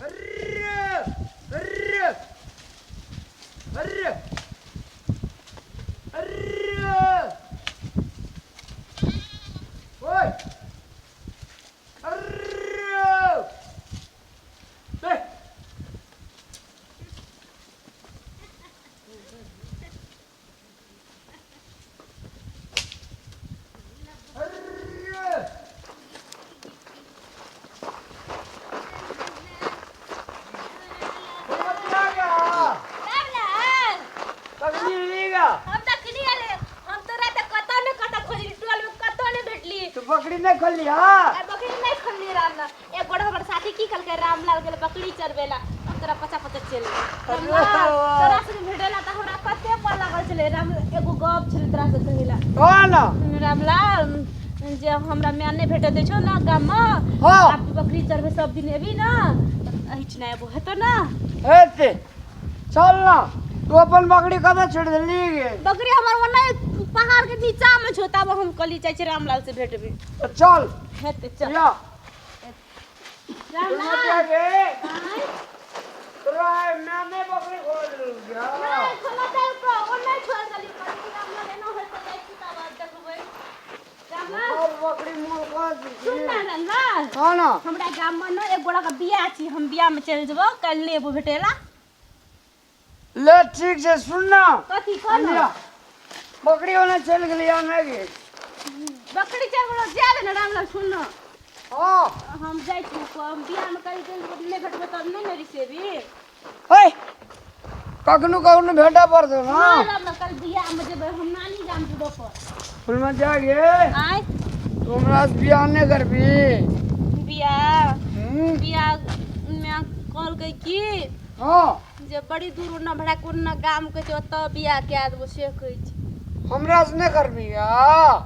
अरे अरे अरे अरे ओए अरे ए अरे रामलाल हम तखनी आले हम तोरा त कतौ ने कतौ खोजली टोल में कतौ ने भेटली तू बकरी नहीं खोली हाँ आ बकरी नहीं खोलली रामलाल एक गोड़ा हमर साथी की कहलकै रामलाल गेल बकरी चरबेला हम तोरा पचा पचा चलि गेल रामलाल तोरा से भेटेला त हमरा कते मन लागल छलै राम एगो गप छलै तोरा से कहिला कौन रामलाल जे हमरा माय नहि भेटै दै छौ ने गाममे हाँ। आब तू बकरी चरबै सब दिन एबी ने एहिठिना एबो हेतौ ने हेते चल ना तू अपन बकरी कतऽ छोड़ि देली गे बकरी हमर ओने पहाड़ के नीचा में छौ तब हम कहली जाइ छी रामलाल से भेटबै तऽ चल हेतै चल या रामलाल गे आँय? तोरा मैंने बकरी खोल देलू क्या नहि खोला दे ओकरा, ओ नहि छोड़ देली कहली रामलाल एना होइत जाइ छी तब देखबै रामलाल और बकरी मोल कहाँ सुन ना रामलाल हाँ ना हमरा गाम में न एक गोड़ा के बियाह छी हम बियाह में चलि जेबो काल्हि नहि एबो भेटेला ले ठीक छै सुन ना कथी कह लिया बकरी ओने चलि गेली या नहि गे बकरी चल गेलो जा दे ना रामलाल सुन ना हाँ हम जाइ छी हम बियाह में कहि चलि जेबो नहि भेटबो तब नहि ने रिसेबी हे कखनो कखनो भेटऽ पड़तौ ना ना रामलाल कल बियाह में जेबै हम नानी गाम जेबो पर फुलमा जा गे आय तू हमरा से बियाह नहि करबी बियाह हम्म, बियाह में कहलकै की हाँ जे बड़ी दूर ओना भाड़ा कोना गाम कहै छै ओतऽ बियाह कए देबो से कहै छै हमरा से नहि करबी आ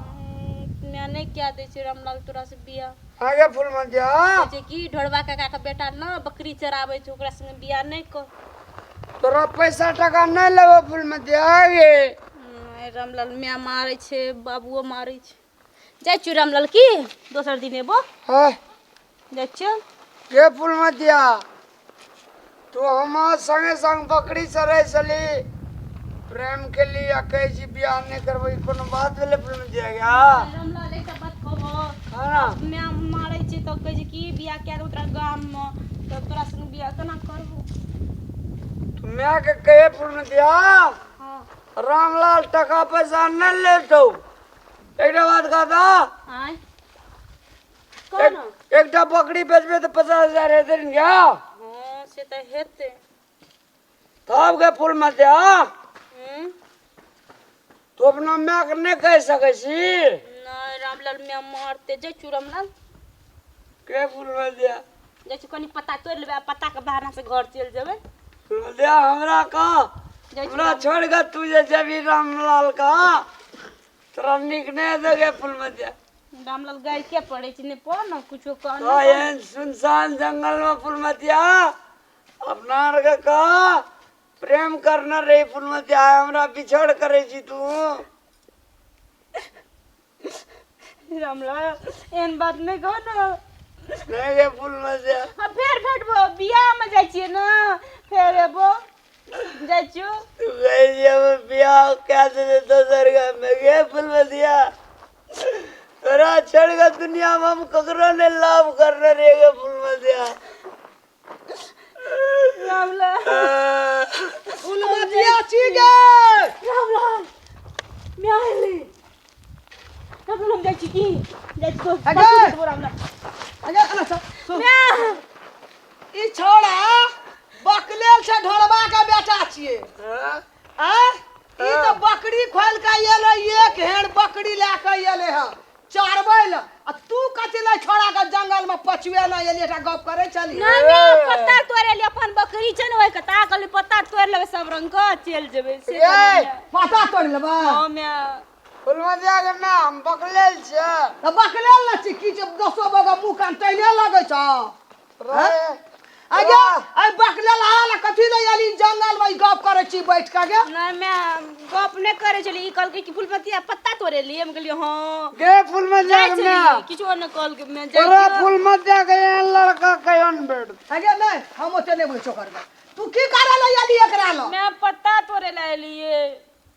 मैं नहि कए दै छै रामलाल तोरा से बियाह आगे फुलमा जा कहै छै कि ढोरबा काका के बेटा न बकरी चराबै छै ओकरा संगे बियाह नहि कर तोरा पैसा टका नहि लेबो फुलमा जा गे नहि, रामलाल माय मारै छै बाबुओ मारै छै जाइ छियौ रामलाल की दोसर दिन एबो हाँ जाइ छियौ के फुलमतिया तू हमार संगे संग बकरी चरै छली प्रेम के लिए आ कहै छी बियाह नहि करबै ई कोनो बात भेलै फुलमतिया गे रामलाल एकटा बात कहबो हाँ ना माय मारै छै तऽ कहै छै कि बियाह कए देबो तोरा गाममे तऽ तोरा संग बियाह केना करबो तू माय के कहे फुलमतिया हँ रामलाल टका पैसा नहि लेतौ एकटा बात कहता आँय कह ने एकटा बकरी बेचबै तऽ 50,000 हेतै ने क्या हँ से तऽ हेतै तब के फूल मत दे हूँ तू अपना माय के नहि कहि सकै छी नहि रामलाल माय मारते जाइ छी रामलाल के फूल मत दे जाइ छी कनि पत्ता तोड़ि लेबै आ पत्ताके बहाना से घर चलि जेबै फूल मत दे हमरा कह जाइ छी हमरा छोड़ के तू जे जेबी रामलाल का तोरा नीक नहि हेतौ गे फूल मत दे रामलाल गाय के पड़ै छै नहि पढ़ ने कुछो कह तो एहन सुनसान जंगल में फुलमतिया अपना आर के कह प्रेम करना रही फुलमतिया हमरा बिछड़ करे छी तू रामलाल एहन बात नहि कह ने नहीं गे फुलमतिया हम फेर भेटबो बियाह में जाइ छियै ने फेर एबो जाइ छियौ तू कहे छी हम बियाह कए देते दोसर घर में गे फुलमतिया तोरा छोड़ के दुनिया में हम ककरो नहीं लाभ करने रे गे फुलमतिया रामलाल फुलमतिया छी गे रामलाल म्या एलै रामलाल हम जाइ छी की जाइ छी अगे! तो रामलाल अगे एना चल, सुन। म्या ई छौड़ा बकलेल छै ढोरबा के बेटा छियै आँय ई तऽ बकरी खोलि कऽ एलै एक हेड़ बकरी लए कऽ एलै हँ चरबै लए आ तू कथी लए छौड़ा के जंगल मे पछुए नहि एली एकटा गप करै छली नहि नहि पत्ता तोड़े लिए अपन बकरी छै ने ओहि के ता कहली पत्ता तोड़ि लेबै सब रंग के चलि जेबै से ए! कहलियै। पत्ता तोड़ि लेबै हँ माय फुलमतिया के माय हम बकलेल छियै तऽ बकलेल ने छी की छै दसो बगा मुँह कान तैने लगै छौ रे अगे अइ बकलेल आला कथी लए एली जंगल मे ई गप करै छी बैठ के गे? नहीं मैं गप नहीं करे छली। ई कहलकै कि फूलमतिया पत्ता तोड़े लिए, हम कहलियै हाँ। गे फूलमतिया जाइ के छलियै, माय, किछो नहि कहलकै। मैं जाइ तोरा छियौ। फूलमतिया के एहन लड़का कहियो ने भेटतौ। अगे नहीं, हम ओते नहीं बुझै ओकर बात। तू की करे ला एली एकरा लग? मैं पत्ता तोड़े ला एलियै।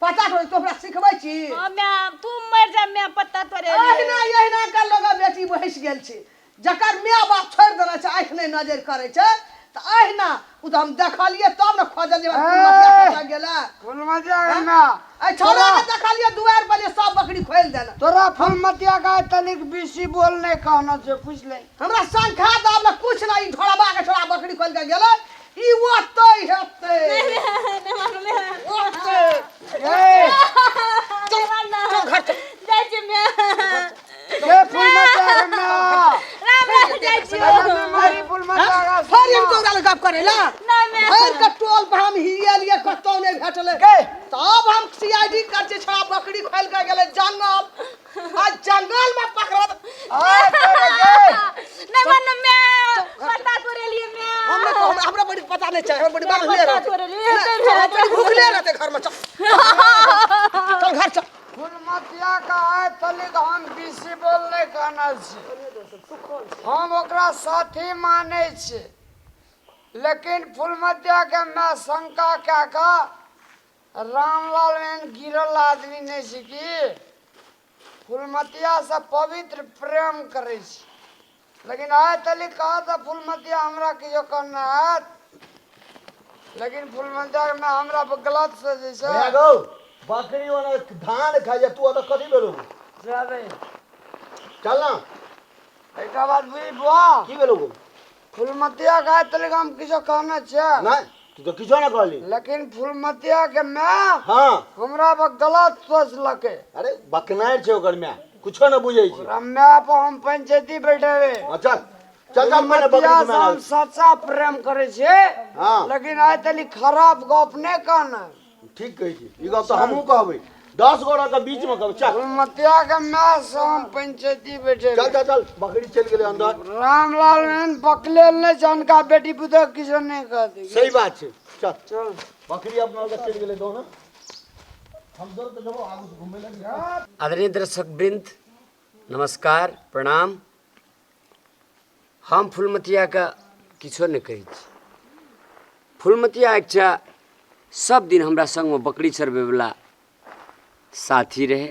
पता तोड़े तू हमरा सिखबै छी? हाँ मैं, तू मर जा, मैं पत्ता तोड़े एलियै। अहिना अहिना के लोग बेटी बहस गेल छै, जकर माय बाप छोड़ि देने छै, आँखि नहि नजरि करै छै, तऽ अहिना ओ तऽ हम देखलियै तब ने खोजलियै फुलमतिया कतऽ गेलै। फूलमतिया के माय, एहि छौड़ा के देखलियै दुआरि पर सब बकरी खोलि देलक। तोरा फूलमतिया के आइ तनिक बेसी बोल नहि कहना छै, पूछि ले। हमरा संखा दाब ने कुछ नहि, ई ढोड़बा के छोड़ा बकरी खोलि के गेलै, ई ओतै हेतै। नहि मारले। ओतै। ए, चल चल घर चल। जाइ छी मैं। गे फूलमतिया के माय, राम राम, जाइ छी। मारी फूलमतिया के। फेर हम तोरा लग गप करै ला? नहि मैं। भरि के टोल पर हम हियलियै, कतौ नहि भेटलै। गे। तब हम सीआईडी कर छै, छोड़ा बकरी खोलि के गेलै जंगल, आ जंगल में पकड़त। आय तोरे गे। नहि मन, मैं पत्ता तोड़े लिए मैं। हम नहि कहब, हमरा बड़ी पता नहि छै, हमरा बड़ी बात पत्ता रहते। तोड़े लिए। नहि, हमरा बड़ी भूखले रहते घर में। चल चल घर चल। फूलमतिया के आइ तनिक हम बेसी बोल नहि कहना छै। हम ओकरा साथी मानै छी, लेकिन फूलमतिया के माय शंका कए कऽ रामलाल एहन गिरल आदमी नहि छै कि फूलमतिया से पवित्र प्रेम करै छै। लेकिन आइ तलिक कहा तऽ फूलमतिया हमरा किछो कहने हैत, लेकिन फूलमतिया के माय हमरा पर गलत सोचै छै। भैया गौ, बकरी ओना धान खाइ जा, तू ओतऽ कथी भेलौ? जाबे। चल ना। एकटा बात बुझी बुआ। की भेलौ गौ? फूलमतिया के आइ तलिक हम किछो कहने छियै? नहि, तू तऽ किछो नहि कहली। लेकिन फूलमतिया के माय हाँ हमरा पर गलत सोचलकै। अरे बकनारि छै ओकर माय, कुछो नहि बुझै छै। ओकरा माय पर हम पंचायती बैठेबै। हाँ, चल चल चल, पहिने बकरी फूलमतिया के से माय हम सच्चा प्रेम करै छियै, हाँ। लेकिन आइ तलिक खराब गप नहि कहना। ठीक कहै छी, ई गप तऽ हमहूँ कहबै, 10 गोरा के बीच में कहबै। चल। फूलमतिया के माय से हम पंचायती बैठेबै। चल चल चल, बकरी चलि गेलै अंदर। रामलाल एहन बकलेल नहि छै, हुनका बेटी पुतोह किछो नहि कहतै। सही बात छै, चल। चल। बकरी अपना लग चलि गेलै दोनो। हम दौड़ के जबो आगू से घूमे लगी। आदरणीय दर्शक वृंद, नमस्कार, प्रणाम। हम फूलमतियाके किछो नहि कहै छी। फूलमतिया एकटा सब दिन हमरा संगमे बकरी चरबैवला साथी रहै।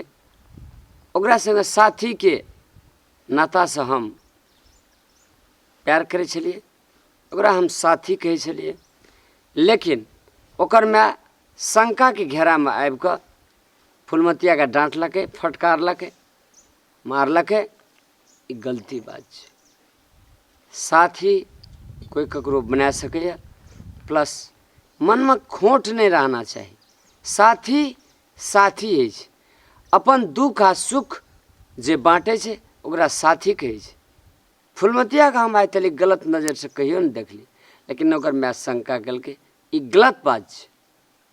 ओकरा संगे साथीके नातासँ हम प्यार करै छलियै, ओकरा हम साथी कहै छलियै। लेकिन ओकर माय शङ्काके घेरामे आबिकऽ फूलमतियाके डाँटलकै, फटकारलकै, मारलकै। ई गलती बात छै। साथी कोइ ककरो बना सकैए, प्लस मनमे खोट नहि रहना चाही। साथी साथी अछि, अपन दुःख आ सुख जे बाँटै छै ओकरा साथी कहै छै। फूलमतियाके हम आइ तक गलत नजरिसँ कहियो नहि देखलियै, लेकिन ओकर माय शङ्का केलकै, ई गलत बात छै।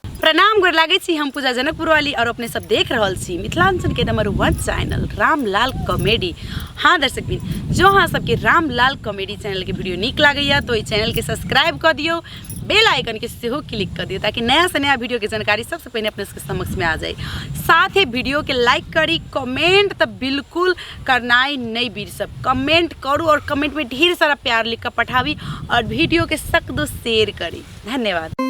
प्रणाम, गोर लागै छी। हम पूजा जनकपुर वाली और अपने सब देख रहल छी मिथिलांचल के नंबर 1 चैनल रामलाल कॉमेडी। हाँ दर्शक बिन, जो अहाँ सबके रामलाल कॉमेडी चैनल के वीडियो नीक लागैया तो एहि चैनल के सब्सक्राइब कऽ दियौ, बेल आइकन के सेहो क्लिक कऽ दियौ, ताकि नया से नया वीडियो के जानकारी सबसे पहिने अपने सबके समक्ष में आ जाए। साथ ही वीडियो के लाइक करी, कमेंट तो बिल्कुल करनाइ नहीं बीर, सब कमेंट करू और कमेंट में ढेर सारा प्यार लिख कर पठाबी और वीडियो के सख्त शेयर करी। धन्यवाद।